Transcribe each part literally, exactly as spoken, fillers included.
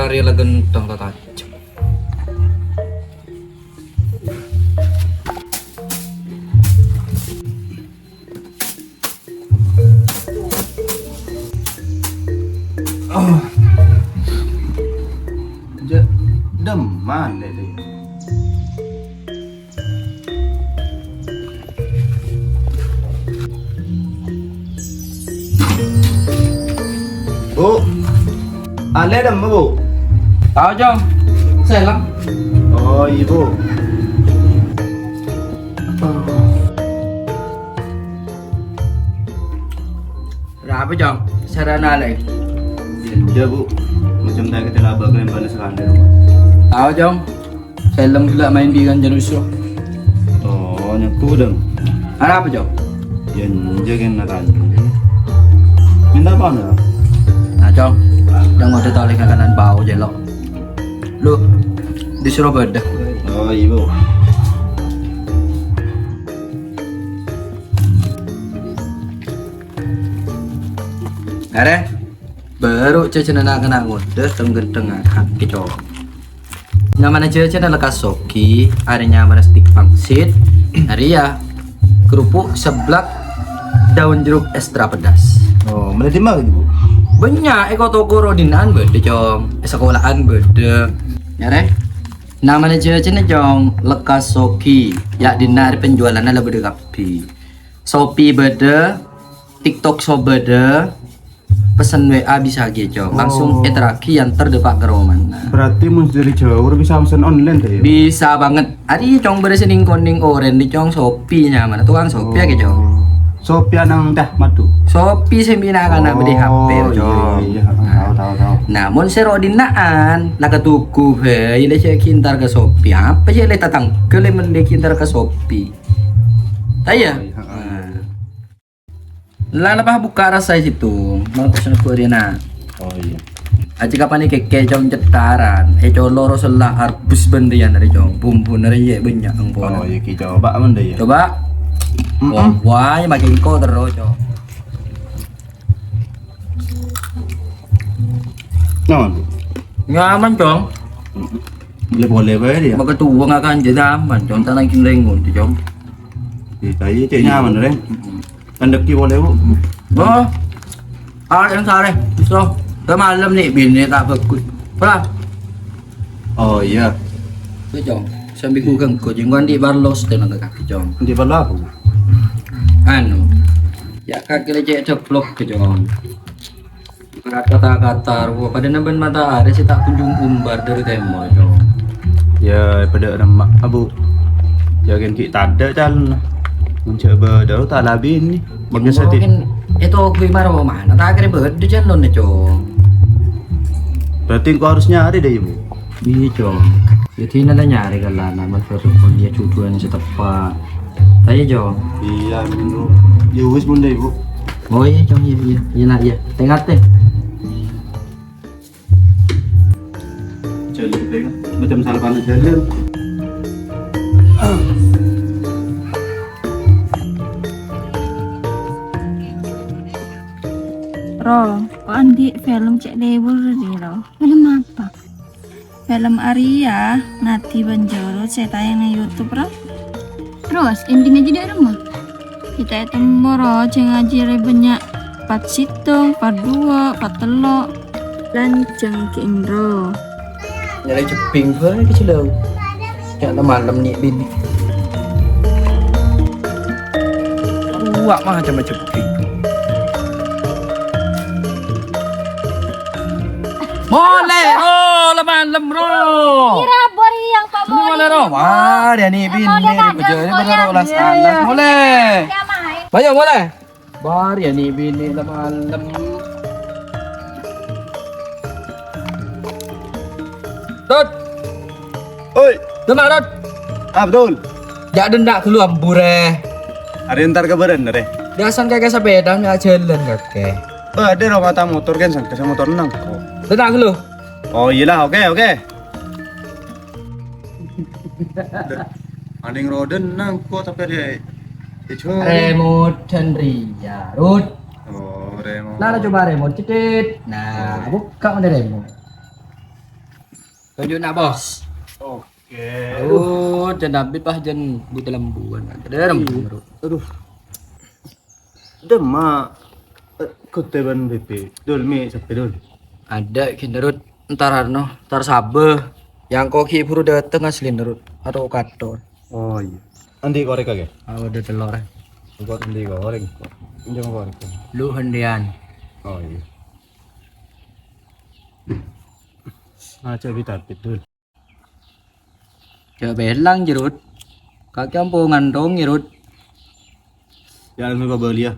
Arèya la ghântheng la tajhem. Oh. Ja-, dâmma, Lè', Lè'? Bu. Alè' dâmma, Bu? Tao, Cong. Sèlang. Oh, iyâ, Bu. Arapa, Cong? Sarana, Lè'? Iyâ, Bu. Macem ta' kètè laba kalèmbâna sakalè. Tao, Cong. Film ghellâ' maèn bi' kancana Yusuf. Oh, nyeku, Dang. Arapa, Cong? Yâ, enjâ' kèng na tanya. Mènta apa, na? Nah, Cong. Dang ngoḍâ tolè ngakanan bau jâ' lo. Lu, disuruh bâḍâ. Oh, iyâ, Bu. Arè, bâru jhâjhânan na'-kana' ngoḍâ, teng-ghânteng akak, Cong. Nyamana jhâjhânan lekkas soghi, arè nyamana stik pangsit, arèya kerupuk seblak daun jeruk extra pedas. Oh, mèlè ḍimma, Bu? Bânnya', è ko-toko ro ḍinna'an bâḍâ, Cong. È sakola'an bâḍâ. Nyarè? Nyamana jhâjhânan, Cong, lekkas soghi. Yâ, ḍinna' arè penjualanna la bâḍâ kabbhi. Shopee bâḍâ, TikTok Shop bâḍâ, pesen W A bisa ghi, Cong. Langsung Oh. èterraghi, èanter ḍâpa' ka romana. Berarti mon ḍâri jhâu bisa mesen online, ta, yâ? Bisa banget. Arè, Cong, bârâ sè nèng-konèng orèn ḍi, Cong, Shopee nyamana. Tukang Shopee, yâ, Cong. Oh. Shopee nang dah madu. Shopee sè bina kana Oh, bâḍâ H P, Cong. Iyâ, iyâ. Nah. Tao, tao, tao. Nah, mon sè ro ḍinna'an, la katugu bhâi, lè jhâ' ghi èntar ka Shopee. Apa sè lè tatangghâ lè mellè ghi èntar ka Shopee? Ta' iyâ? Oh, iyâ. Nah. La napa bukka' rassa è sèttong, mangkos nebbu' arèna. Oh, iyâ. Ajjhâ' kapan è kèkè, Cong, cettaran, è colo' ro sella arbus bân rèyan arè, Cong. Bumbuna rè yè' bânnya' engko'. Oh, iyâ, ghi, coba, mon, ḍâ, yâ. Coba. Mm-mm. Wah, wah, yâ, makkè engko' terro, Cong. Nyaman, Bu? Nyaman, Cong. Mm-mm. Boleh-boleh bhâi, yâ. Maka tuwa ngakan jâ nyaman, Cong. Ta' lagi lengon, Cong. Iyâ, ta' iyâ, cè' nyaman, Rèng. Mm-mm. Kandhâghi polè, Bu. Oh. Ah, yang sarè. So, ke malam nih bini tak bagus. Pala. Oh, iya. Tuh, Cong. Sambil ku ganggu, Cong. Kan di Barlos tuh nang kaki, Cong. Di Barlos apa, Bu? Anu. Ya, kaki lecek ceplok ke, Cong. Kata-kata, wah, pada nemben matahari sih tak kunjung umbar dari tembok, Cong. Ya, pada remak, Abu. Yakin ki tadâ calon. Mencoba dulu tak labi ini. Mungkin sedih. Mungkin itu gue marah mana? Tak kira berdua calon nih, Cong. Berarti engkau harus nyari deh, Ibu. Iya, Cong. Jadi nana nyari kalana, mas baru pun dia jodohan setepa. Ayo, Cong. Iya, menurut. Ya wis, Bunda, Ibu. Oh iya, Cong, iya, iya. Iya, nak, iya. Tengah teh. Jalan, tengah. Macam salah panas jalan. Ro, kok andi' film cek lewur ri, Ro? Film apa? Film Aria, Ngadi Banjoro, sè tayang neng YouTube, Ro. Terus, endingnya jadi apa, Ma? Kita itu moro, jeng ngaji re banyak part sito, part dua, part telo. Lanjeng ki Indro. Nyalai jebing bae ki jelau. Nya' malem ni' bini. Wah, macam jebing. Mole, Ro, la malem, Ro. Kira bori yang Pak Mole, Ro. Wah, dia ni bini, Ro, bejo, ini bener, Ro, las-alas. Mole. Ayo, mole. Bar, ya ni bini la malem. Rot. Oi. Dema, Rot. Ah, betul. Jak dendak dulu ambure. Hari entar kabaran, Re. Biasan kayak sepeda, nggak jalan kake. Oh, ada ro mata motor kan, sangka motor nang ko. Dendak dulu. Oh, iyalah, oke, oke. Aning roda nang ko tapi ada. Remote dan Ria, Rut. Oh, remote. Nah, coba remote, cedit. Nah, buka mana remote? Tunjukna, Bos. Oke. Oh, jân abit pas jân buta lembuan. Derem, Bro. Aduh. Dâmma, eh, kottè bân bibit. Dul, mè' sabbhi, Dul. Adâ', ghi, Rut. Entar arno, entar sabbhi. Yang kogi buru dâteng asli, Rut. Atau kator. Oh, iyâ. Andi' korek kaghi? Ah, adâ' tellor. Engko' andi' korek. Enjâ' korek. Lu hendian. Oh, iyâ. Aja' bit-abit, Dul. Jhâ' bhâlang, Rut. Kakè ampo ngandhong, Rut. Yâ, anu kabâliyâ.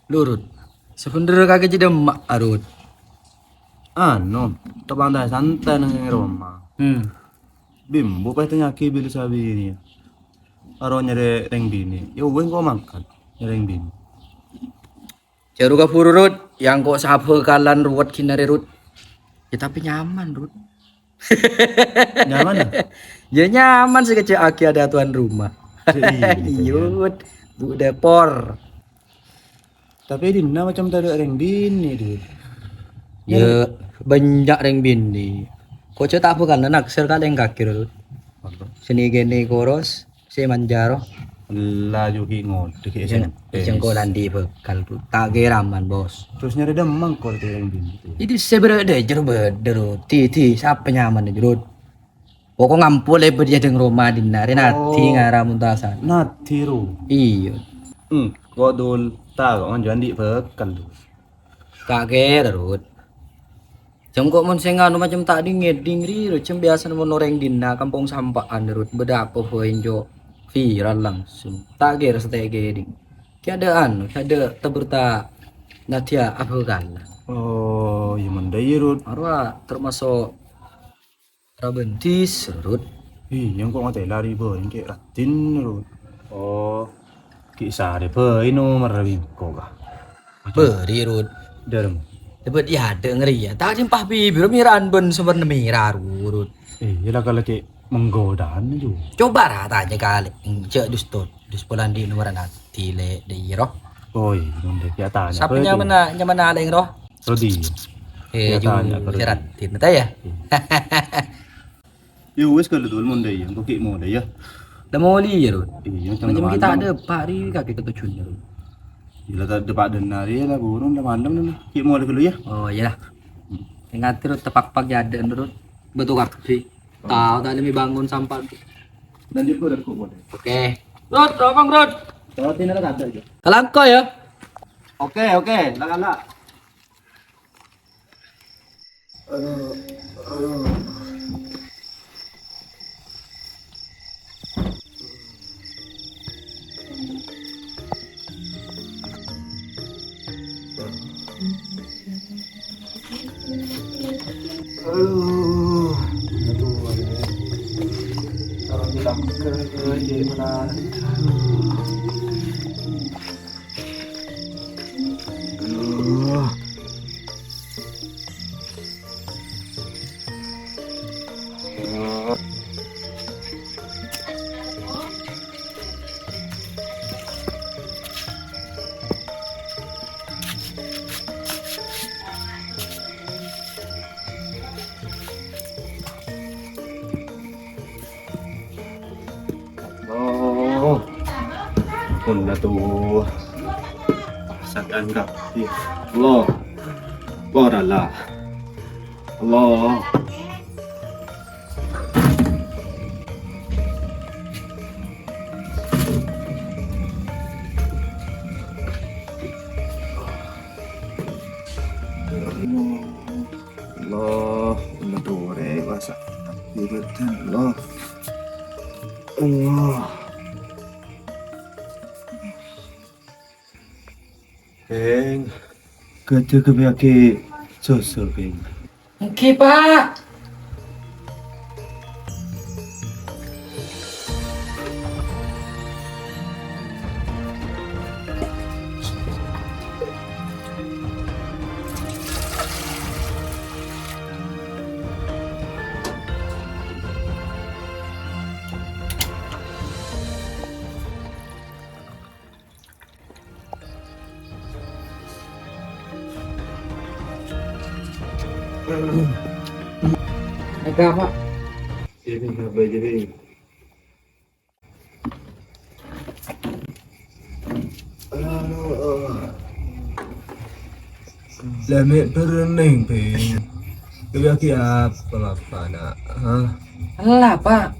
Lu, Rut. Sabhendherra kakè jhâ' dâmma, Rut. Anu, tepang santai neng roma. Hmm. Bimbu pas tanya'aghi bilâ sabinè. Aro nyarè rèng binè. Yâ, wèng ko' mangkat, nyarè rèng binè. Jhâ' ru kabhuru, Rut. Yang ko' sabhâkalan ruwet ghi' narè, Rut. Yâ, tapè nyaman, Rut. Nyaman, yâ? Yâ, nyaman sè kèjhâ'aghi adâ' tuan rumah. Iyâ, iyâ, Rut. Bu dâpor. Tapè dinna' macem tadâ' rèng binè, Dul. Yâ, bânnya' rèng binè. Ko' jhâ' ta' bhâkal naksir ka lèng kakè, Rut. Apa? Seni kènè koros. Sè manjâ ro. Ella, jhâ' ghi' ngodâ ghi' S M P. Jhâ' engko' la andi' bhâkal, Bu. Ta' kèra aman, Bos. Terros nyarè dâmma engko' rèng binè. Iyâ, sè bâdâ jârèya bâdâ, Rut. Ti, ti, sapa nyamana, Rut? Pokok ngampo lèbât è adâ'na roma dinna'. Rè Nadi ngara mon ta' sala. Nadi, Rut. Iyâ. Hmm, ko' Dul, ta' ko' nganjhâ andi' bhâkal, Dul. Ta' kèra, Rut. Jhâ' engko' mon sè nganu macem ta' dingngèding ri, ro, jhâ' biyasana mon orèng dinna' kampong sampa'an, Rut, bâdâ apa bhâi enjâ' viral langsung. Ta' kèra satèya kèding. Kè adâ' anu, kè adâ' ta-bârta Nadia abhâkalan. Oh, iyâ mon dâ' iyâ, Rut. Arowa termasuk rabântis, Rut. Iyâ, engko' ngatèla ri bâreng kè raddhin, Rut. Oh, ghi' sarè bhâi nomerra bi' engko' ka. Bâri', Rut. Dârem. Dâpet iyâ adâ' ngarèya. Ta' dimpa bibir mèra'an bân sawarna mèra, Rut. Eh, iyâ la kala cè' menggodaan jâ. Coba ra tanya ka Alèng, cè' dus tot. Dus pola andi' nomerra Nadi lè' dâ' iyâ, ro. Oh, iyâ, mon dâ' kè tanya. Sapa bhâi nyamana, nyamana Alèng, ro? Rodi. Eh, iyâ, jhâ' tanya ka Rodi. Sè raddhin, ta' iyâ? Iyâ. Yâ wes, ghâllu Dul, mon dâ' iyâ, engko' ghi' molè, yâ. Dâ' molè, yâ, Rut. Iyâ, macem kita adâ' pa' ri kakè ka tojjhuwânna, Rut. Iyâ, la ta-, dâpa' dâ'na rè, la burung, la malem, la. Ghi' molè ghâllu, yâ. Oh, iyâ, la. Hmm. Èngati, Rut, tepakpak jâ adâ', Rut. Bâto kabbhi. Oh. Tao, ta' lè mè' bângon sampa'. Lanjut, Rut, engko' molè. Oke. Rut, romong, Rut. Rut, ini la ada, yâ. Kalangko, yâ. Oke, oke, la, la, la. Aduh, aduh, aduh. Kalau bilang ke, ke, ke, mana? Aduh. Allah. Ampon, Dato. Sakèng kabbhi. Allah. Ora la. Allah. Allah, Allah, tore, masa ibadah, Allah. Allah. Kèng, ghâjâ ghâbâyâghi soso, Kèng. Èngghi, Pak. Èngghi, Pak. Ini apa jadi? Aduh. La mè' bârânnèng, Bhing. Ghâbâyaghi apa, Bapa', Na'? Hah? Ella, Pak.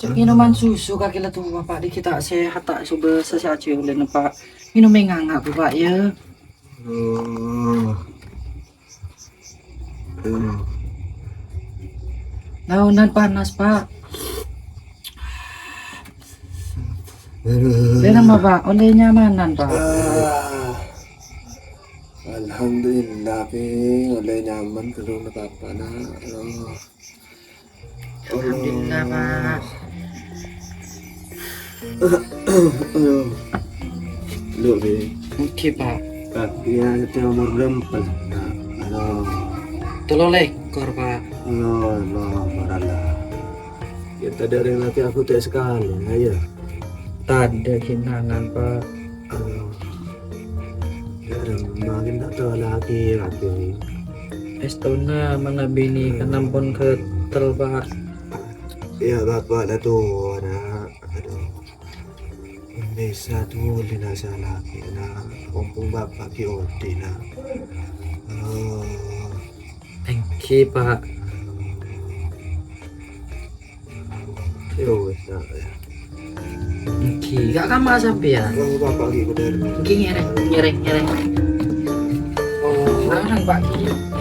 Cè' ngènoman susu kakè la towa, Pak. Dâgghi' ta' sehat, ta' sobâ sè ajiyâ ollèna, Pak. Ngènomè nganga', Pak, yâ. Oh. Laonan panas, Pak. Aduh. Bârâmma, Pak? Ollè nyamanan, Pak? Ah. Alhamdulillah, Bhing. Ollè nyaman ghâllu, Bapa', Na'. Aduh. Alhamdulillah, Pak. Aduh. Lu, Bi. Oke, Pak. Pak, ya, itu umur berapa? Nah, aduh. Tello lèkor, Pak. Allah, Allah, Allah. Ya, tadâ' rèng lakè' aku ta' sakalè, ayo. Tadâ' kinangan, Pak. Aduh. Ya, makin ta' tao lakè, lakè. Èstona manabi ni kan ampon ghâtel, Pak. Ya, Bapa' la towa, Na'. Aduh. Bisa duli la sè lakè, Na'. Ompong Bapa' ghi' odi', Na'. Oh. Èngghi, Pak. Ya wis, Nak, ya. Èngghi, gak kamma sampèyan. Wong Bapa' ghi' bener. Èngghi, ngèrèng, ngèrèng, ngèrèng. Oh, larang, Pak, ghi'.